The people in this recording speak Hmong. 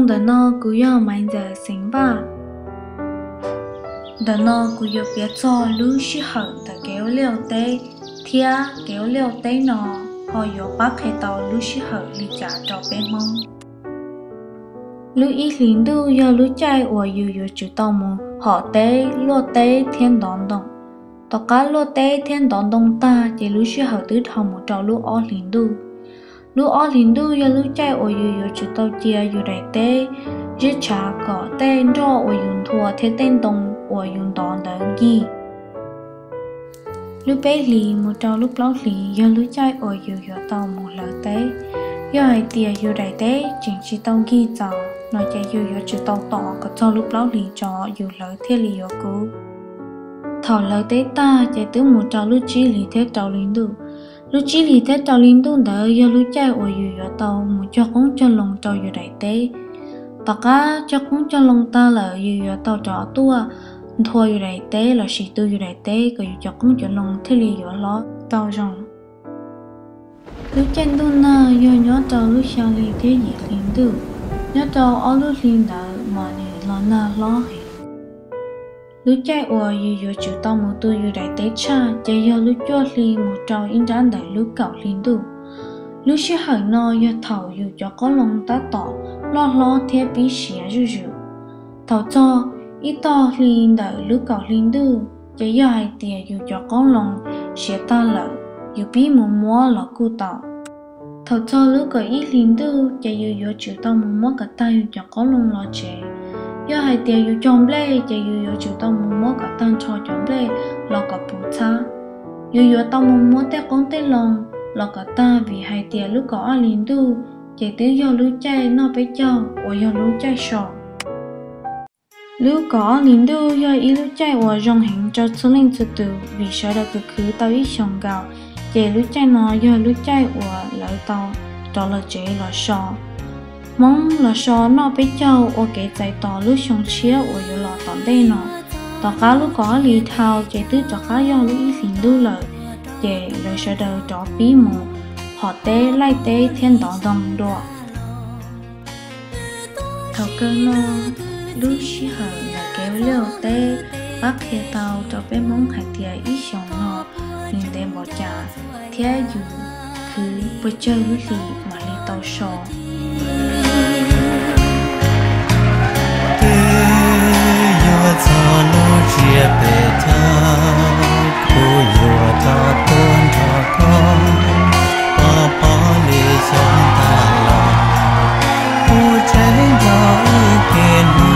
Ntawm no kuv yog Maiv Ntxawm xeem Vaj. Ntawm no kuv yuav piav txog lub sij hawm ntawm kev ua liaj ua teb thiab kev ua liaj ua teb no ho yuav pab qhia tau lub sij hawm li cas rau peb Hmoob. Lub ib hlis ntuj yog lub caij uas yus yuav tsum tau mus hom teb, luaj teb thiab ntov ntoo. Tom qab luaj teb thiab ntov ntoo tag ces lub sij hawm twb dhau mus rau lub ob hlis ntuj. Lub ob hlis ntuj yog lub caij uas yus yuav tsum tau cia yus daim teb zeb tshav kom tej nroj uas yus nthua thiab tej ntoo uas yus ntov ntawd nkig. Lub peb hlis mus rau lub plaub hlis yog lub caij uas yus yuav tau mus hlawv teb. Yog hais tias yus daim teb tseem tsis tau nkig txaus no ces yus yuav tsum tau tos kom txog lub plaub hlis tso yus hlawv thiaj li yuav kub. Thaum hlawv teb tag ces twb mus rau lub tsib hlis thiab rau hli ntuj. Lub tsib hlis thiab rau hli ntuj ntawd yog lub caij uas yus yuav tau mus cog qoob cog loo rau yus daim teb. Tom qab cog qoob cog loo tag lawm yus yuav tau rov tuaj nthua yus daim teb lossis tu yus daim teb kom yus cov qoob cov loo thiaj li yuav hlob tau zoo. Lub caij ntuj nag yog nyob rau lub xya hli thiab yim hli ntuj, nyob rau ob lub hli ntawd mas nws los nag hlob heev. Lub caij uas yus yuav tsum tau mus tu yus daim teb tshaj ces yog lub cuaj hli mus rau ib nrab ntawm lub kaum hli ntuj. Lub sij hawm no yog thaum yus cov qoob loo tab tom loj hlob thiab pib siav zuj zus. Thaum txog ib tog hli ntawm lub kaum hli ntuj ces yog hais tias yus cov qoob loo siav tag lawm, yus pib mus muab los kuj tau. Thaum txog lub kaum ib hlis ntuj ces yus yuav tsum tau mus muab kom tag yus cov qoob loo los tsev. Yog hais tias yus cog nplej ces yus yuav tsum tau mus muab kom tag nrho cov nplej los kom puv txhab. Yus yuav tau mus muab tej qoob tej loo los kom tag vim hais tias lub kaum ob hlis ntuj ces twb yog lub caij noj peb caug uas yog lub caij so. Lub kaum ob hlis ntuj yog ib lub caij uas zoo heev rau txhua leej txhua tus vim sawv daws khwv khwv tau ib xyoos nkaus, ces lub caij no yog lub caij uas lawv tau rov los tsev los so. Hmoob los so noj peb caug ua kev txais tos lub xyoo tshiab uas yuav los tom ntej no. Tom qab lub kaum ob hlis dhau ces twb rov qab yog lub ib hlis ntuj lawm, ces lawv sawv daws rov pib mus hom teb, laij teb thiab ntov ntoo dua. Thaum kawg no, lub sij hawm ntawm kev ua liaj ua teb pab qhia tau rau peb Hmoob hais tias ib xyoos no nws ntev npaum cas thiab yus khwv puas tsawg lub hlis mam li tau so. Twb yuav txog lub tsiab pem chaw, kuv yuav rov tuaj nrog koj pov pob li xyoo tas los. Kuv tseem nco ib ke hnub